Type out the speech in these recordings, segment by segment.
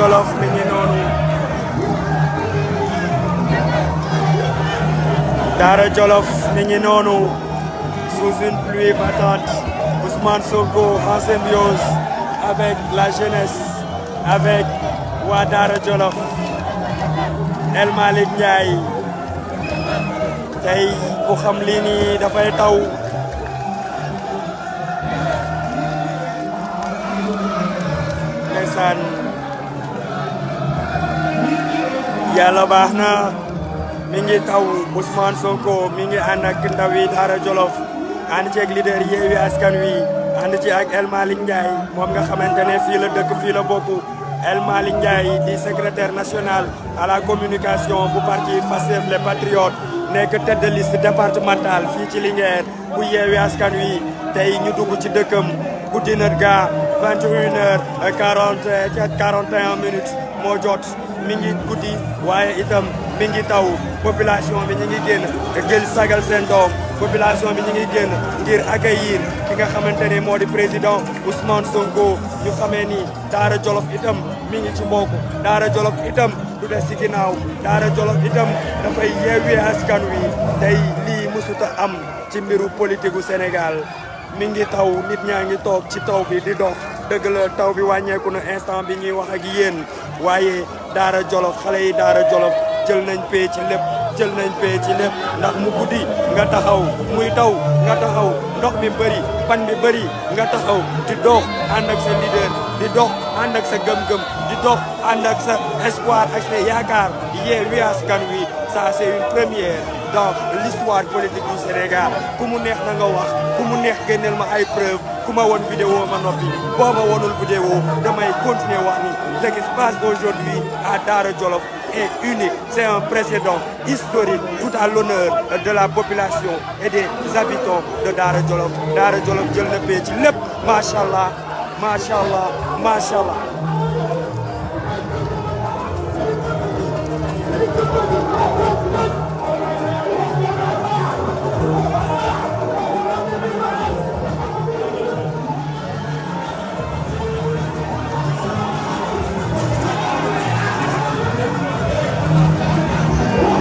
Jolof mi ngi noonu. Daara Jolof mi ngi noonu. Sous une pluie battante, Ousmane Sonko en symbiose avec la jeunesse, avec waa Daara Jolof. El Malick Ndiaye tey ku xam lii nii dafay taw. Ndeysaan yàlla baax na mi ngi taw. Ousmane Sonko mi ngi ànd ak ndaw yi Daara Jolof ànd ci ak leader Yewwi Askan Wi ànd ci ak El Malick Ndiaye moom nga xamante ne fii la dëkk fii la bokk. El Malick Ndiaye di secrétaire national à la communication bu parti Pastef les Patriotes nekk tête de liste départementale fii ci Linguère bu Yewwi Askan Wi tey ñu dugg ci dëkkam guddi na gaa 21h41 minutes moo jot. mi ngi guddi waaye itam mi ngi taw. population bi ñu ngi génn ngir sagal seen doom. population bi ñu ngi génn ngir accueillir ki nga xamante ne moo di président Ousmane Sonko. ñu xamee ni Daara Jolof itam mi ngi ci mbokk. Daara Jolof itam du des ci ginnaaw. Daara Jolof itam dafay Yewwi Askan Wi tey lii mësuta am ci mbiru politique gu Sénégal. mi ngi taw nit ñaa ngi toog ci taw bi di dox. dëgg la taw bi wàññeeku na instant bi ñuy wax ak yéen waaye Daara Jolof xale yi Daara Jolof jël nañ pee ci lépp jël nañ pee ci lépp ndax mu guddi nga taxaw muy taw nga taxaw ndox mi bëri pan bi bëri nga taxaw di dox ànd ak sa leader di dox ànd ak sa gëm-gëm di dox ànd ak sa espoir ak sa yaakaar Yewwi Askan Wi. Ça c'est une première dans l'histoire politique du Sénégal. ku mu neex na nga wax ku mu neex génneel ma ay preuve ku ma won vidéo ma noppi boo ma wonul vidéo damay continuer wax ni ce qui se passe aujourd'hui à Daara Jolof est unique. C'est un précédent historique tout à l'honneur de la population et des habitants de Daara Jolof. Daara Jolof jël na pee ci lépp macha allah macha allah macha allah.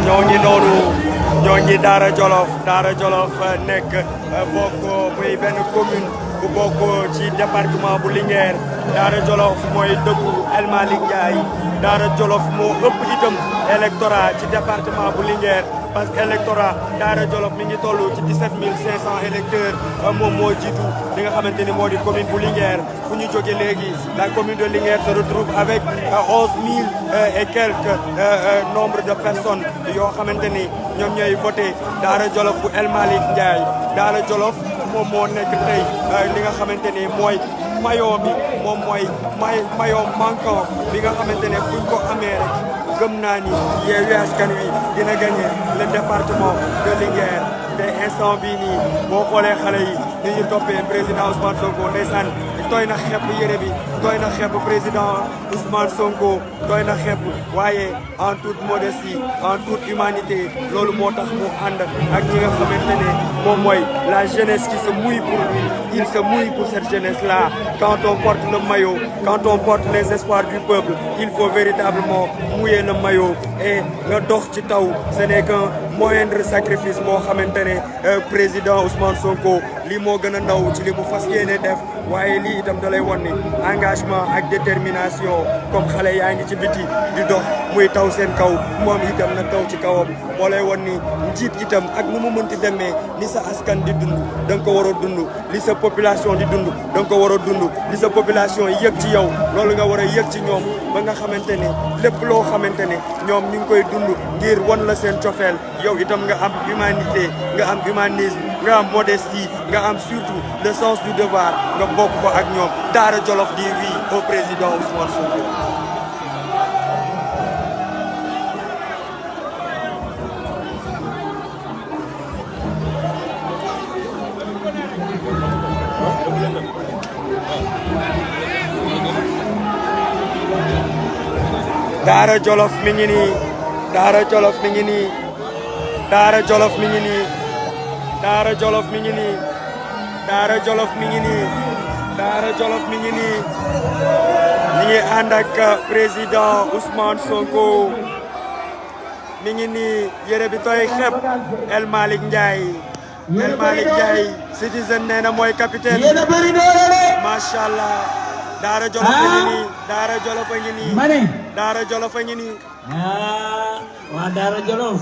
ñoo ngi noonu ñoo ngi Daara Jolof nekk bokk muy benn commune bu bokk ci département bu Linguère. Daara Jolof mooy dëkku El Malick Ndiaye. Daara Jolof moo ëpp itam électorat ci département bu Linguère parce que électorat Daara Jolof mi ngi toll ci 17 500 électeurs moom moo jiitu li nga xamante ni moo di commune bu Linguère. fu ñu jóge léegi la commune de Linguère se retrouve avec 11 000 et quelques nombre de personnes yoo xamante ni ñoom ñooy voté Daara Jolof bu El Malick Ndiaye. Daara Jolof moom moo nekk tey li nga xamante ni mooy maillon bi moom mooy maillon manquant bi nga xamante ne buñ ko amee rek gëm naa ni Yewwi Askan Wi dina gagné le département de Linguère. te instant bii nii boo xoolee xale yi ni ñu toppee président Ousmane Sonko ndeysaan tooy na xepp yére bi tooy na xepp président Ousmane Sonko tooy na xepp waaye en toute modestie en toute humanité loolu moo tax mu ànd ak ñi nga xamante ne moom mooy la jeunesse qui se mouille pour lui. Il se mouille pour cette jeunesse là. Quand on porte le maillot, quand on porte les espoirs du peuple, il faut véritablement mouiller le maillot et nga dox ci taw. Ce n'est qu'un moindre sacrifice moo xamante ne président Ousmane Sonko lii moo gën a ndaw ci li mu fas yéene def waaye lii itam da lay wan ni engagement ak détermination comme xale yaa ngi ci biti di dox muy taw seen kaw moom itam na taw ci kawam moo lay wan ni njiit itam ak nu mu mënti demee li sa askan di dund da nga ko war a dund li sa population di dund da nga ko war a dund li sa population yëg ci yow loolu nga war a yëg ci ñoom ba nga xamante ne lépp loo xamante ne ñoom ñu ngi koy dund ngir wan la seen cofeel yow itam nga am humanité nga am humanisme nga am modestie nga am surtout le sens du devoir nga bokk ko ak ñoom. Daara Jolof di oui au président Ousmane Sonko. Daara Jolof mi ngi nii Daara Jolof mi ngi nii Daara Jolof mi ngi nii Daara Jolof mi ngi nii Daara Jolof mi ngi nii Daara Jolof mi ngi nii ñi ngi ànd ak président Ousmane Sonko mi ngi nii yére bi tooy xepp El Malick Ndiaye citizen nee na mooy capitaine macha allah Daara Jolof a ngi nii Daara Jolof a ngi nii Daara Jolof a ngi nii waa Daara Jolof